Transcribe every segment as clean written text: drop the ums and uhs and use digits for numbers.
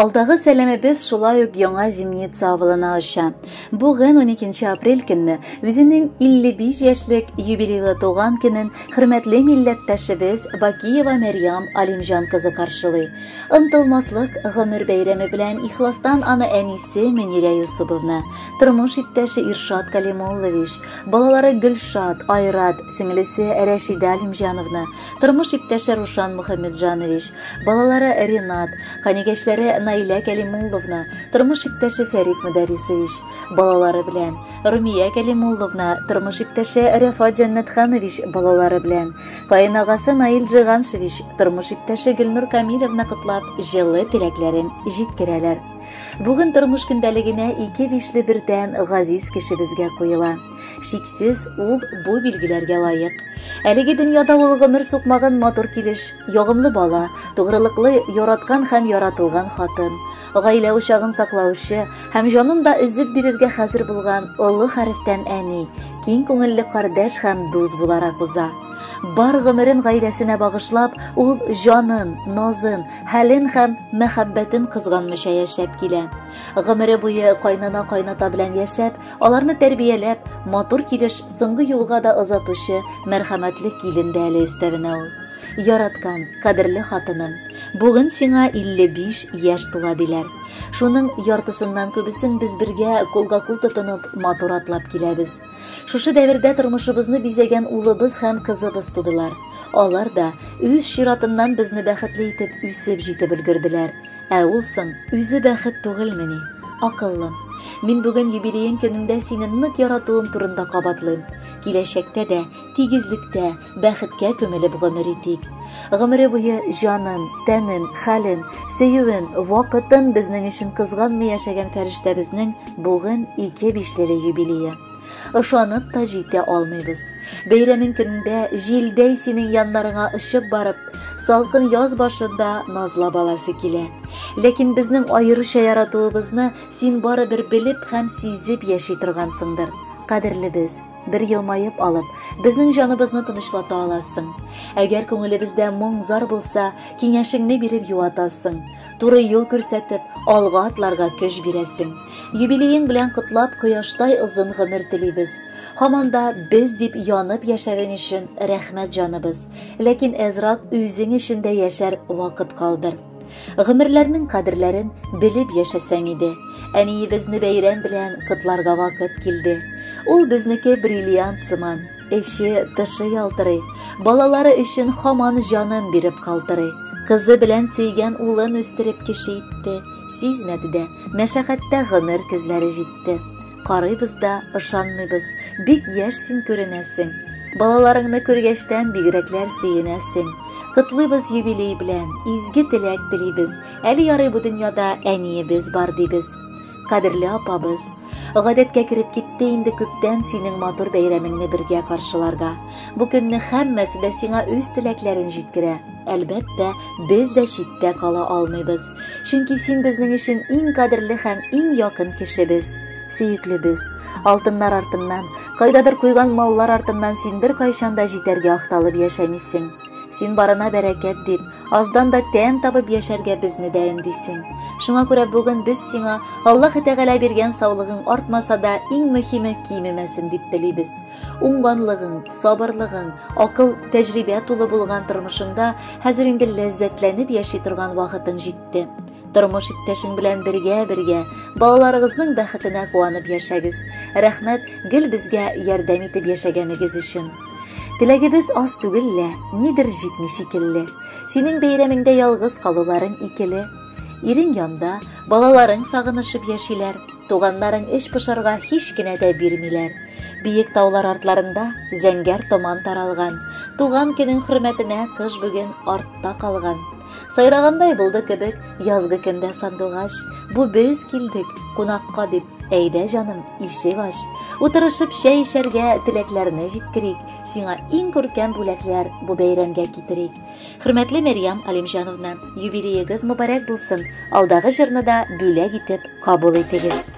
Алдагы сәламебез шулай ук Яңа Зимница авылына оча. Бүген 12 апрель көнне үзенең 55 яшьлек юбилейлы туган көнен хөрмәтле милләттәшебез Бакиева Мәрьям Алимҗан кызы каршылый. Онтылмаслык гомер бәйрәме белән ихластан аны әнисе Мөнирә Юсуповна, тормыш иптәше Иршат Калимуллович, балалары Гөлшат, Айрат, сеңлесе Рәшидә Алимҗановна, Тормыш иптәше Рушан Мухаммеджанович, балалары Ренат, канигәшләре Наилә Кәлимулловна, тормыш иптәше Фәрит Мөдәрисович, балалары белән, Румия Кәлимулловна, тормыш иптәше Рәфат Җәннәтханович балалары белән, каенагасы Наил Джиганшевич, тормыш иптәше Гөлнур Камилевна котлап, җылы теләкләрен җиткерәләр. Бүген тормыш көндәлегенә ике бишле бердән газиз кешебезгә куела. Шиксез, ул бу билгеләргә лаек. Әлеге дөньяда ул гомер сукмагын матур килеш, ягымлы бала, тугрылыклы, яраткан һәм яратылган хатын, гаилә учагын саклаучы һәм җанын да өзеп бирергә хәзер булган олы хәрефтән әни, киң күңелле кардәш һәм дус буларак уза. Бар гомерен гаиләсенә багышлап, ул җанын, назын, хәлен һәм мәхәббәтен кызганмыйча яшәп килә. Гомере буе кайнана-кайната белән яшәп, Аларны тәрбияләп, матур килеш соңгы юлга да озатучы мәрхәмәтле килен дә әле өстәвенә ул. Яраткан, кадерле хатыным, бүген сиңа 55 яшь тула диләр. Шуның яртысыннан күбесен без бергә кулга-кул тотынып, матур атлап киләбез. Шушы дәвердә тормышыбызны бизәгән улыбыз һәм кызыбыз тудылар. Алар да үз чиратыннан безне бәхетле итеп үсеп җитеп өлгерделәр. Ә ул соң үзе бәхет түгелмени? Акыллым, мин бүген юбилеең көнеңдә сине нык яратуым турында кабатлыйм. Киләчәктә дә тигезлектә, бәхеткә күмелеп гомер итик. Гомере буе җанын, тәнен, хәлен, сөюен, вакытын безнең өчен кызганмый яшәгән фәрештәбезнең бүген ике бишлеле юбилее. Ышанып та җитә алмыйбыз. Бәйрәмең көнендә җилдәй синең яннарыңа очып барып, салкын яз башында назлап аласы килә. Ләкин безнең аеруча яратуыбызны син барыбер белеп һәм сизеп яши торгансыңдыр. Кадерлебез, бер елмаеп алып, безнең җаныбызны тынычлата аласың. Әгәр күңелебездә моң-зар булса, киңәшеңне биреп юатасың. Туры юл күрсәтеп, алга атларга көч бирәсең. Юбилеең белән котлап, кояштай озын гомер телибез. Һаман да без дип янып яшәвең өчен рәхмәт җаныбыз. Ләкин әзрак үзең өчен дә яшәр вакыт калдыр. Гомерләрнең кадерләрен белеп яшәсәң иде. Әниебезне бәйрәм белән котларга вакыт килде. Ул безнеке бриллиант сыман, эче, тышы ялтырый. Балалары өчен һаман җанын биреп калтырый. Кызы белән сөйгән улын үстереп кеше итте. Сизмәде дә, мәшәкатьтә гомер көзләре җитте. Карыйбыз да, ышанмыйбыз, бик яшь син күренәсең. Балаларыңны күргәчтән бигрәкләр сөенәсең. Котлыйбыз юбилей белән, изге теләк телибез. Әле ярый бу дөньяда әниебез бар дибез. Кадерле апабыз, гадәткә кереп китте инде күптән синең матур бәйрәмеңне бергә каршыларга. Бу көнне һәммәсе дә сиңа үз теләкләрен җиткерә. Әлбәттә, без дә читтә кала алмыйбыз. Чөнки син безнең өчен иң кадерле һәм иң якын кешебез, сөеклебез. Алтыннар артыннан, кайдадыр куйган маллар артыннан син беркайчан да җитәргә ахталып яшәмисең. Син барына бәрәкәт дип, аздан да тәм табып яшәргә безне дә өндисең. Шуңа күрә бүген без сиңа Аллаһ Тәгалә биргән саулыгың артмаса да, иң мөһиме кимемәсен дип телибез. Уңганлыгың, сабырлыгың, акыл, тәҗрибә тулы булган тормышыңда хәзер инде ләззәтләнеп яши торган вакытың җитте. Тормыш иптәшең белән бергә-бергә балаларыгызның бәхетенә куанып яшәгез. Рәхмәт, гел безгә ярдәм итеп яшәгәнегез өчен. Теләгебез аз түгел лә, нидер җитми шикелле. Синең бәйрәмеңдә ялгыз калуларың икеле. Ирең янда, балаларың сагынышып яшиләр. Туганнарың эч пошарга һич кенә дә бирмиләр. Биек таулар артларында зәңгәр томан таралган. Туган көнең хөрмәтенә кыш бүген артта калган. Сайрагандай булды кебек язгы көндә сандугач. Бу без килдек кунакка дип, әйдә җаным, ишек ач. Утырышып чәй эчәргә теләкләрне җиткерик. Сиңа иң күркәм бүләкләр бу бәйрәмгә китерик. Хөрмәтле Мәрьям Алимҗановна, юбилеегыз мөбарәк булсын. Алдагы җырны да бүләк итеп кабул итегез.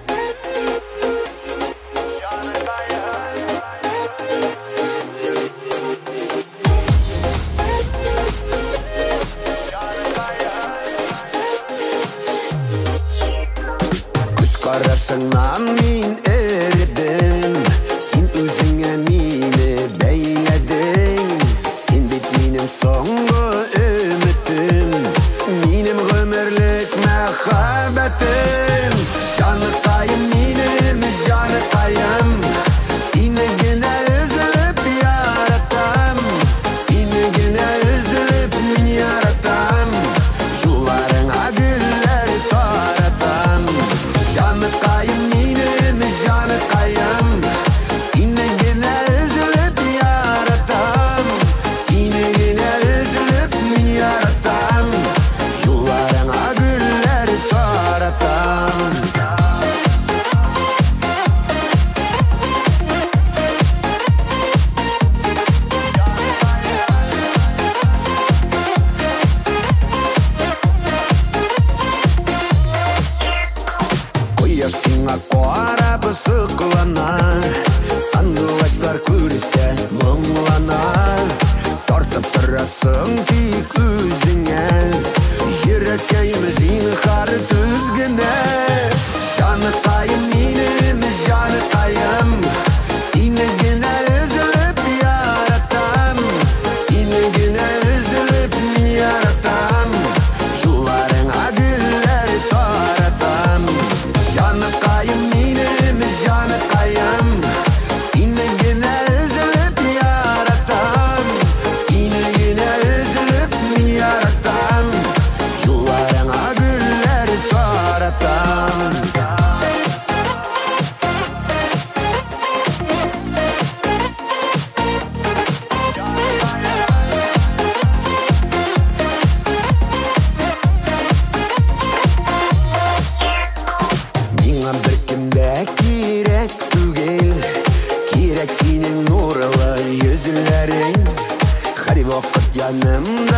Янымда.